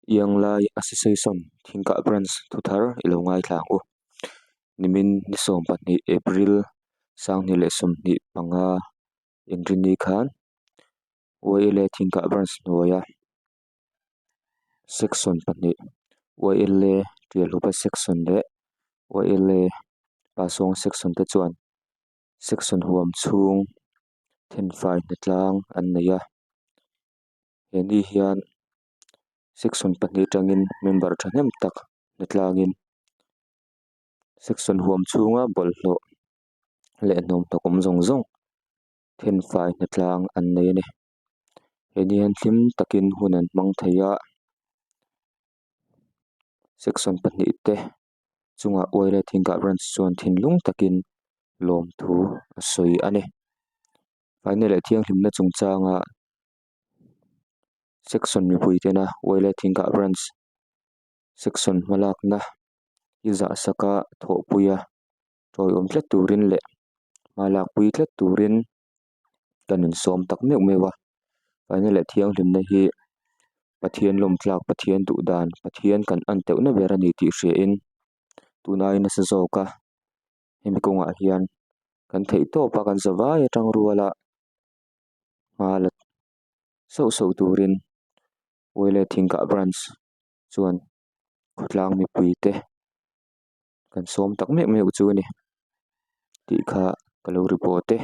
Ianglai Association Thingkah Branch thuthar i lo ngaithla ang u. Nimin ni 12 April 2025 Inrini khan YLA Thingkah Branch hnuaia Section pahnih YLA Tialhupa Section leh YLA Pasawng Section te chuan Section huam chhung thenfai hnatlang an nei a. He ni hian section pahnih atangin member thahnem tak hnatlangin section huam chhunga bawlhhlawh leh hnawm hnawk awm zawng zawng thenfai hnatlang an nei a ni. He ni hian hlim takin hun an hmang thei a section pahnih te chungah uai leh thingkah branch chuan thinlung takin lawmthu a sawi a ni. Faina leh thianghlimna chungchanga section mipui tena uai leh thingkah branch section hmalakna hi zah saka thawhpuia tawiawm tlat turin leh hma lakpui tlat turin kan insawm tak meuh meuh a faina leh thianghlimna hi Pathian lawm tlak Pathian duh dan Pathian kan en teuh na ber a ni tih hria in tun ai nasa zawk a hemi kawngah hian kan theih tawp a kan za vai atang rual a hma la sauh sauh turin Uaile Thingkah Branch chuan khawtlang mipui te kan sawm tak meuh meuh chu a ni tih kha ka lo report e.